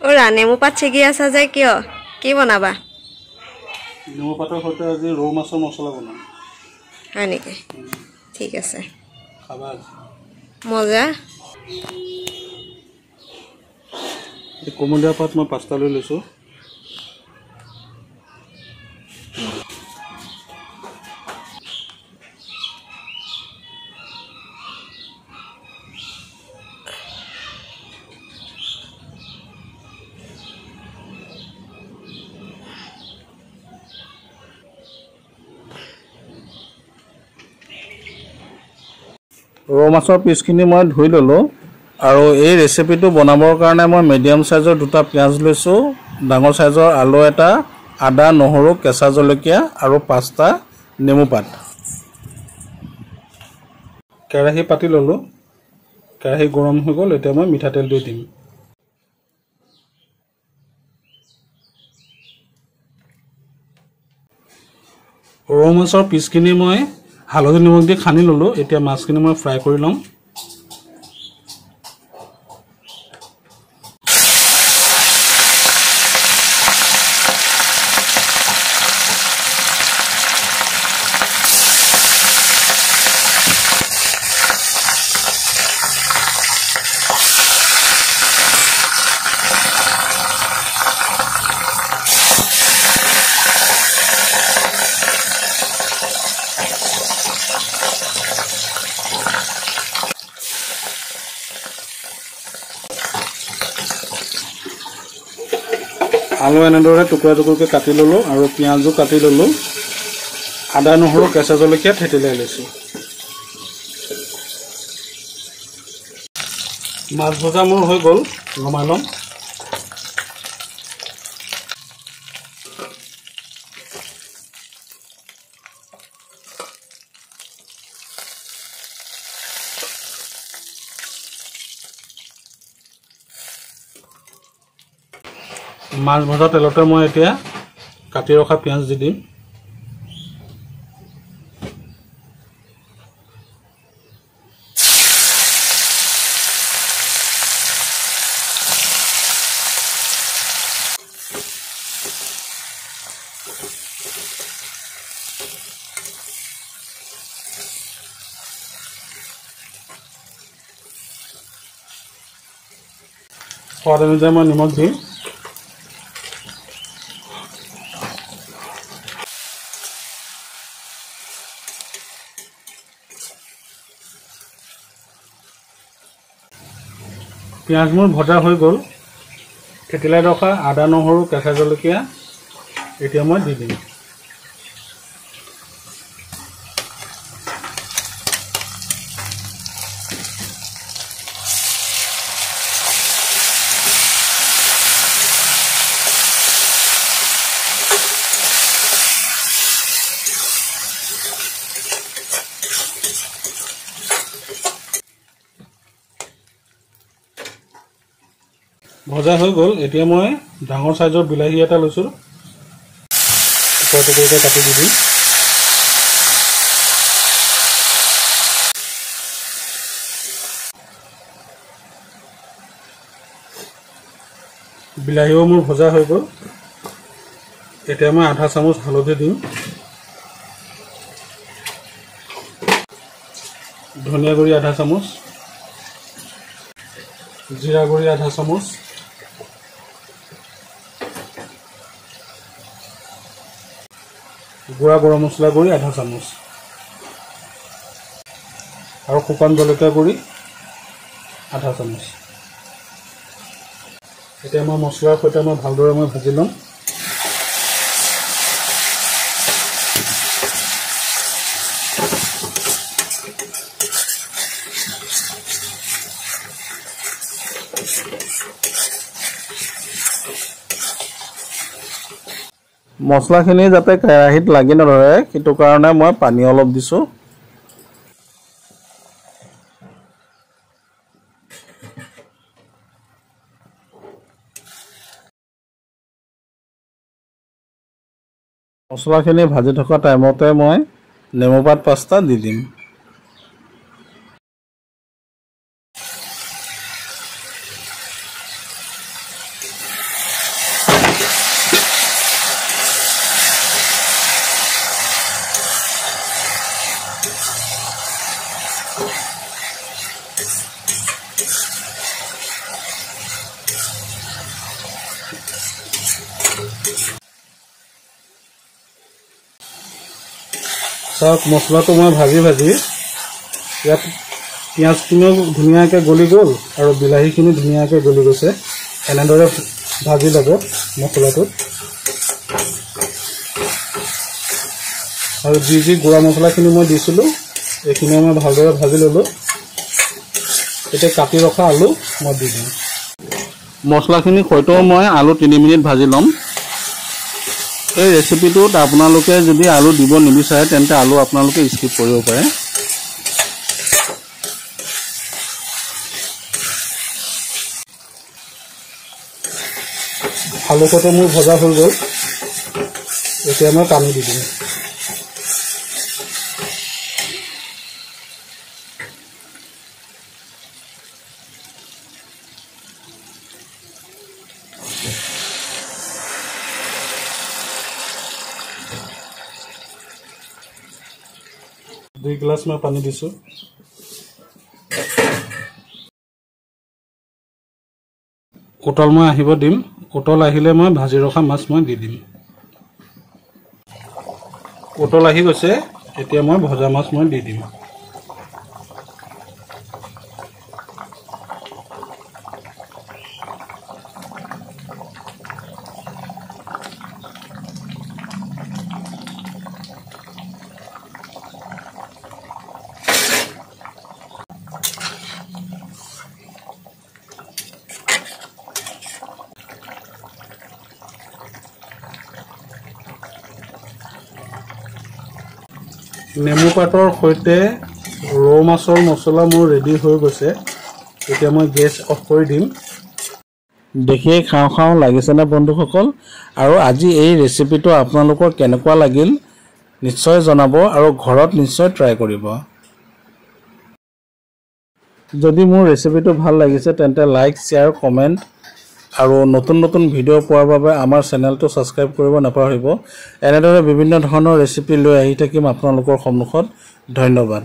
অ'ৰা নেমু পাত ছিগি আছা যে কিয়? কি বনাবা? নেমু পাতৰ সৈতে আজি ৰৌ মাছৰ মছলা বনাম। হয় নেকি? ঠিক আছে, খাবা আজি। মজা। এই কোমলীয়া পাত মই 5টা লৈ লৈছোঁ। ৰৌ মাছৰ পিচখিনি মই ধুই ল'লোঁ আৰু এই ৰেচিপিটো বনাবৰ কাৰণে মই মিডিয়াম চাইজৰ 2টা পিঁয়াজ লৈছোঁ, ডাঙৰ চাইজৰ আলু এটা, আদা, নহৰু, কেঁচা জলকীয়া আৰু 5টা নেমু পাত। কেৰাহী পাতি ল'লোঁ, কেৰাহী গৰম হৈ গ'ল। এতিয়া মই মিঠাতেল দি দিম। ৰৌ মাছৰ পিচখিনি মই হালধি নিমখ দি সানি ল'লোঁ। এতিয়া মাছখিনি মই ফ্ৰাই কৰি ল'ম। আলু এনেদৰে টুকুৰা টুকুৰকৈ কাটি ল'লোঁ আৰু পিঁয়াজো কাটি ল'লোঁ। আদা, নহৰু, কেঁচা জলকীয়া থেতেলিয়াই লৈছোঁ। মাছ ভজা মোৰ হৈ গ'ল, নমাই ল'ম। মাছ ভজা তেলতে মই এতিয়া কাটি ৰখা পিঁয়াজ দি দিম। সোৱাদ অনুযায়ী মই নিমখ দিম। পিঁয়াজ মোৰ ভজা হৈ গ'ল। থেতেলাই ৰখা আদা, নহৰু, কেঁচা জলকীয়া এতিয়া মই দি দিম। ভজা হৈ গ'ল। এতিয়া মই ডাঙৰ চাইজৰ বিলাহী এটা লৈছোঁ, টুকুৰা টুকুৰকৈ কাটি দি দিম। বিলাহীও মোৰ ভজা হৈ গ'ল। এতিয়া মই আধা চামুচ হালধি দিম, ধনিয়া গুড়ি আধা চামুচ, জিৰা গুড়ি আধা চামুচ, গুড়া গৰম মছলা গুড়ি আধা চামুচ আৰু শুকান জলকীয়া গুড়ি আধা চামুচ। এতিয়া মই মছলাৰ সৈতে মই ভালদৰে মই ভাজি ল'ম। মছলাখিনি যাতে কেৰাহীত লাগি নধৰে সেইটো কাৰণে মই পানী অলপ দিছোঁ। মছলাখিনি ভাজি থকা টাইমতে মই নেমু পাত 5টা দি দিম। চাওক, মছলাটো মই ভাজি ভাজি ইয়াত পিঁয়াজখিনিও ধুনীয়াকৈ গলি গ'ল আৰু বিলাহীখিনি ধুনীয়াকৈ গলি গৈছে। এনেদৰে ভাজি ল'ব মছলাটোত। আৰু যি যি গুড়া মছলাখিনি মই দিছিলোঁ এইখিনিও মই ভালদৰে ভাজি ল'লোঁ। এতিয়া কাটি ৰখা আলু মই দি দিম। মছলাখিনি সৈতেও মই আলু 3 মিনিট ভাজি ল'ম। এই ৰেচিপিটোত আপোনালোকে যদি আলু দিব নিবিচাৰে তেন্তে আলু আপোনালোকে স্কিপ কৰিব পাৰে। আলু সৈতে মোৰ ভজা হৈ গ'ল। এতিয়া মই পানী দি দিম। দুই গিলাচ মই পানী দিছোঁ। উতল মই আহিব দিম। উতল আহিলে মই ভাজি ৰখা মাছ মই দি দিম। উতল আহি গৈছে। এতিয়া মই ভজা মাছ মই দি দিম। নেমু পাতৰ সৈতে ৰৌ মাছৰ মছলা মোৰ ৰেডি হৈ গৈছে। এতিয়া মই গেছ অফ কৰি দিম। দেখিয়েই খাওঁ খাওঁ লাগিছেনে বন্ধুসকল? আৰু আজি এই ৰেচিপিটো আপোনালোকৰ কেনেকুৱা লাগিল নিশ্চয় জনাব আৰু ঘৰত নিশ্চয় ট্ৰাই কৰিব। যদি মোৰ ৰেচিপিটো ভাল লাগিছে তেন্তে লাইক, শ্বেয়াৰ, কমেণ্ট আৰু নতুন নতুন ভিডিঅ' পোৱাৰ বাবে আমাৰ চেনেলটো ছাবস্ক্ৰাইব কৰিব নাপাহৰিব। এনেদৰে বিভিন্ন ধৰণৰ ৰেচিপি লৈ আহি থাকিম আপোনালোকৰ সন্মুখত। ধন্যবাদ।